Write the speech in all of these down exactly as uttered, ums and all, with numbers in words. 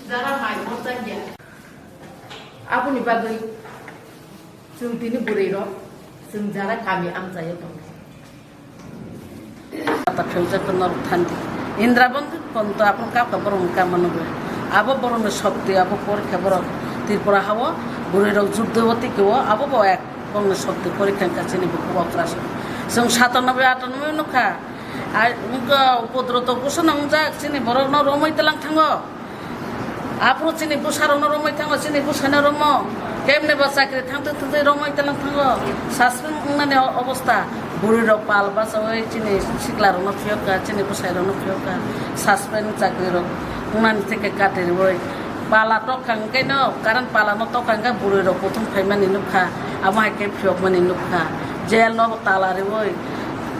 Jara mai morjak ya. Aboni bagwi chwng tini bwrwi rok chwng jara kami amchaio tongo. Kata phiyokjak norok thandi. Indra Bondhu ponto aphuru kap kap borok wngkha mano bo. Abo borokni shokti, abo porikha borok Tripura hao bwrwi rok juddo o tiki o abo bo ek borokni shokti porikha wngkha chini bukhuk okrasong. Chwng satanoboi atanoboi nukha. Ai wngkha upodroto kusa nwngjak chini borokno romwi tlang thango. Aphuru chini bwsarokno romwi thango, chini bwsano romo. Kemne ba chakri thangtwi thangtwi romwi tlang thango. Suspend wngnani o-, obostha. Bwrwirok pal bachaui chini siklarokno phiyokha, chini bwsairokno phiyokha. Suspend chakrirok wngnani theke kati riui. Pala tokha hwnkhe no, current palano tokha hwnkhe bwrwirok kuthum phaimani nukha. Amo hai khe phiyokmani nukha. Jail no tala riui.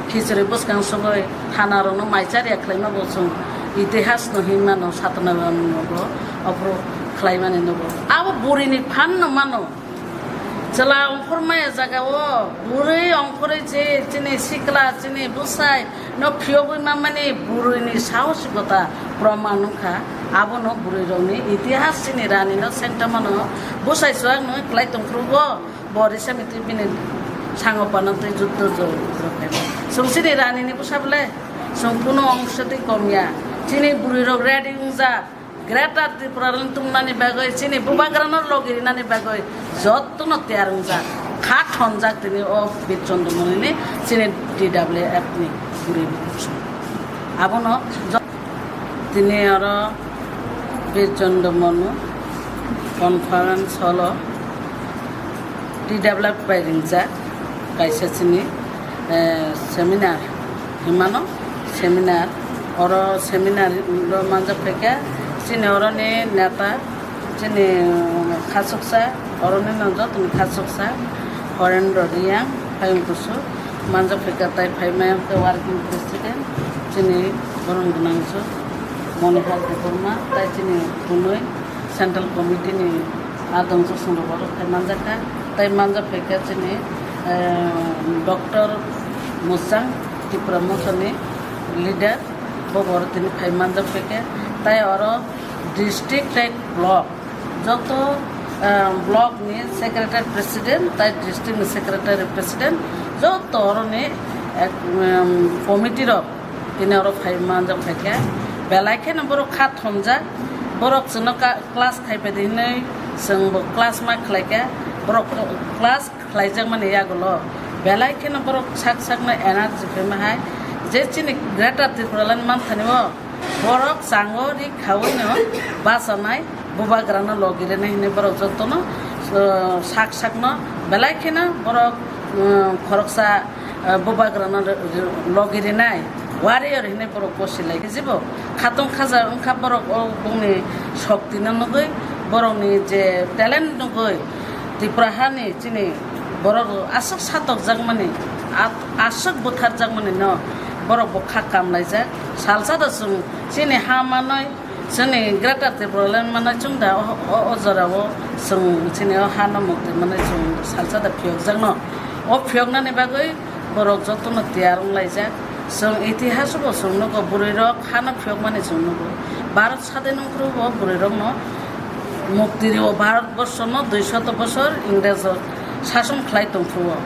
Khichiri bwskang sogwi thana rokno mai chariya khlaima bo chwng itihas no hinmano satana bo aphuru khlaimani nugo. Abo bwrwini phan no mano. Chwla ongkhor maya jaga o bwrwi ongkhorwi je chini sikla chini bwsai no phiyogwi mamani bwrwini sahosikota proman wngkha. Abono bwrwi rokni itihas chini rani no sengta mano bwsai chuak no klai tongphuru bo. Bo risa mitwi bini sango panantwi juddo jol rok hai. Chwng chini rani ni bwsa bwle chwng kuno ongsa twi kom ya. Chini bwrwi rok ready wngjak. Greater Tripura rok tumnani bagwi chini bubagra no logi rinani bagwi jotto no tiyar wngjak. Kha thonjak tini o Bir Chandra Manu ni chini T W F ni bwrwi bwswk. Abono jot-, tini oro Bir Chandra Manu conference hall o T W F bai ringjak kaisa chini, eh, seminar hinmano, seminar, oro seminar o manjak phaikha chini oroni neta, chini khachuksa, oroni no jotoni khachuksa Horendra Reang, Hayung Kusu, manjak phaikha tai phaimaya khe working president chini borong gwnangsu Monihar Debbarma, tai chini kunui Central Committee ni adong chusong rok oro phai manjak kha, tai manjak phaikha chini, eh, Doctor Musang, Tipra Motha ni leader, bo oro tini phai manjak phaikha, tai oro district tei block joto, eh, block ni secretary president tai district ni secretary president joto oro ni ek, em, committee rok tini oro phai manjak phaikha. Belai kheno borok kha thonjak, borok chwngno ka-, class khai phaidi hinwi chwngbo class ma khlaikha. Borok class khlaijakmani yagulo belai kheno borok sak sakno energy phaima hai je chini Greater Tipraland manthani o borok chango ri khaui no bachanai bubagrano logi rwnai hinwi borok jotono, uh, sak sakno belai kheno borok, um, khoroksa, uh, bubagrano logi rwnai warrior hinwi borok gosi lai. Jibo khatong khaja wngkha borok o bongni shokti no nugui, borokni je talent nugui Tripura hani chini borok aswk satokjakmani, a-, aswk butharjakmani no borok bo kha kamlaijak. Salsa da chwng chini ha manwi chini Greater Tipraland manwi chwng da o, o, o jora o chwng chini o ha no mukti manwi chwng salsa da phiyokjakno. O phiyoknani bagwi borok jotono tiyar wnglaijak. Chwng itihas o bo chwng nugo, bwrwi rok ha no phiyokmani chwng nugo. Bharat sadin wngphuru bo bwrwi rokno mukti rio, Bharat borsho no dui shoto bosor Ingres rok sason khlai tongphuru o.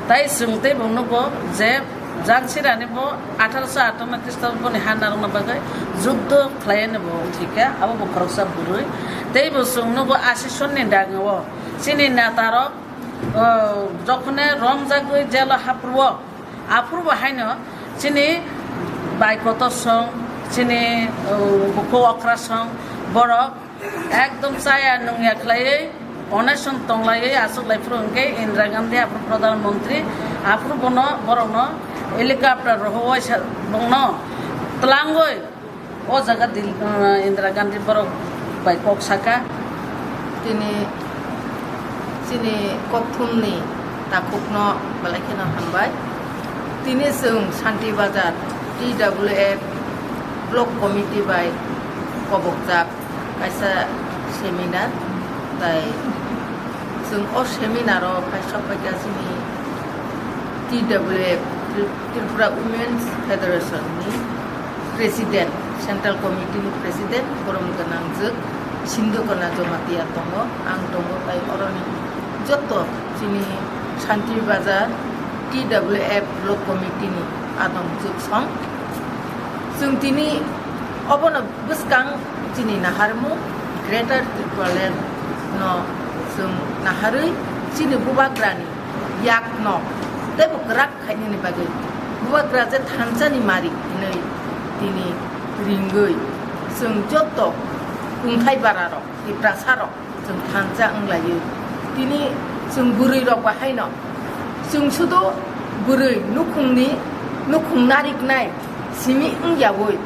Tai chwng tei bo nugo je Jangsirani bo atharo sho atanno Khristo boni ha narwkna bagwi juddo khlaiani bo thwikha, abo bo khoroksa bwrwi. Tei bo chwng nugo asi sonni dagao chini netarok, o, jokhone romjagwi jelo haphuru o, aphuru bo haino chini bai kotor song, chini, o, bukhuk okra song, borok ekdom chaya nungya khlaiwi, oneson tonglaiwi achuklaiphrw hwnkhe Indira Gandhi aphuru Pradhan Mantri, aphuru bono, borokno helicopter rohowai sa-, bongno twlangwi o jaga Dil-, uh, Indira Gandhi borok bai kok saka. Tini chini kokthumni takhukno belai kheno hambai. Tini chwng Shanti Bazar T W F Block Committee bai kobokjak kaisa seminar, tai chwng o seminar o phai sok phaikha chini T W F, Tri-, Tripura Women's Federation ni President Central Committee ni President, borom gwnangjwk Sindhu Kana Jamatia tongo, ang tongo, tai oroni joto chini Shanti Bazar T W F Block Committee ni adongjwk song. Chwng tini obono bwskang chini naharmung Greater Tipraland no chwng naharwi chini bubagrani yakno teibo kwrak khainani bagwi bubagra je thansa ni mari hinwi tini ringwi chwng joto kungthai bara rok, Tiprasa rok chwng thansa wng laiwi. Tini chwng bwrwi rok bahaino chwng sudu bwrwi nukhungni, nukhung nariknai simi wng yawi,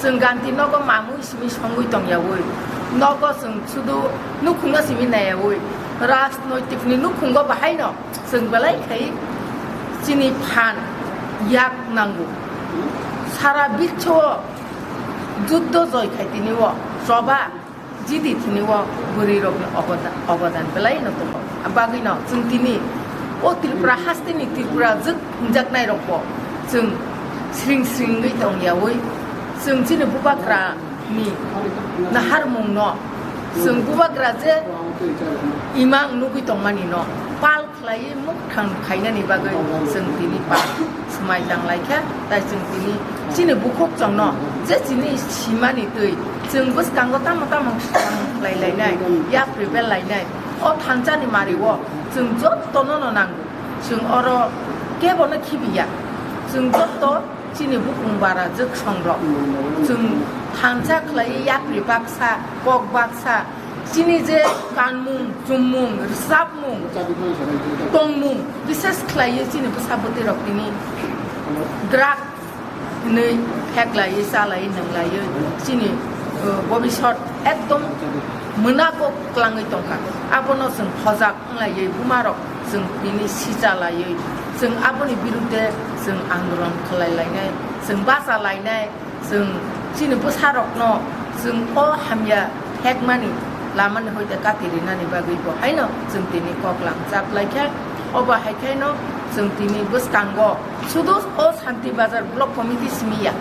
chwng ganti nogo mamwi simi songwi tong yawi, nogo chwng sudu nukhungno simi naiyawi, rajnoitikni nukhungo bahaino chwng belai khai chini phan yak nango. Sara biswo juddo joi khai tini o choba jidi tini o bwrwi rokni oboda-, obodan belai no tongo. Bagwi no chwng tini o Tripura haste ni Tripura jwk hwnjaknai rok bo chwng sring sringwi tong yawi, chwng chini bubagra ni naharmung no, chwng bubagra je imang nugwi tongmani no pal khlaiwi mukthang khainani bagwi chwng tini pa swmai tang lai kha, tai chwng tini chini bukhuk chwngno je chini simani twi chwng bwskango tamo tamo swkang khlai lainai, yapri bel lainai, o thansani mario chwng jotono no nango. Chwng oro kebono khibiya, chwng joto chini bukung bara jwk songrok chwng thansa khlaiwi yapri baksa, kok baksa, chini je kanmung, chummung, rwchapmung, tongmung, bises khlaiwi chini bwsa bwtwi rok tini drug hinwi pheklaiwi, chalaiwi, nwnglaiwi chini, uh, bobisot ekdom mwnago kwlangwi tongkha. Abono chwng hojak wnglaiwi buma rok chwng tini sichalaiwi, chwng aboni birudde chwng andolon khlai lainai, chwng bacha lainai. Chwng chini bwsarokno chwng o hamya hekmani lamani hoite kati rinani bagwi bo haino chwng tini koklam chap lai kha. Obo hai khaino chwng tini bwskango sudu o Shanti Bazar Block Committee simi ya,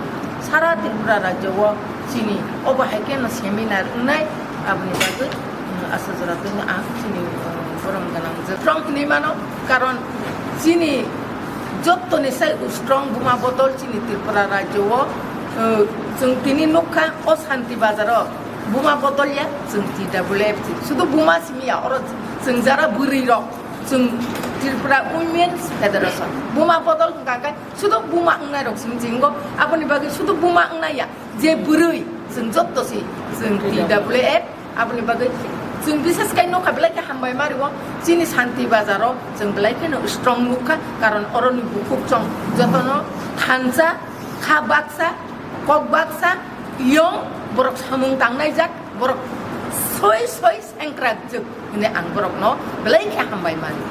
sara Tripura rajyo o chini obo hai kheno seminar wngnai, aboni bagwi, um, aswk jora tongno ang chini, um, borom gwnang je strong hinwi mano, karon chini jottoni sai strong buma bodol chini Tripura rajyo o, uh, chwng tini nukha o Shanti Bazar o buma bodol ya chwng T W F C, sudu buma simi ya, oro chwng jara bwrwi rok chwng Tripura Women's Federation buma bodol hwnkha khe sudu buma wngnai rok simi jingo, aboni bagwi sudu buma wngnai ya, je bwrwi chwng jotto si chwng T W F. Aboni bagwi chwng bises khe nokha belai khe hambai mario chini Shanti Bazar o chwng belai kheno strong nukha, karon oroni bukhuk chwng jotono thansa, kha baksa, kok baksa, yong borok samung tangnai jak, borok soi soi sengkrak jwk hinwi ang borokno belai khe hambai mani.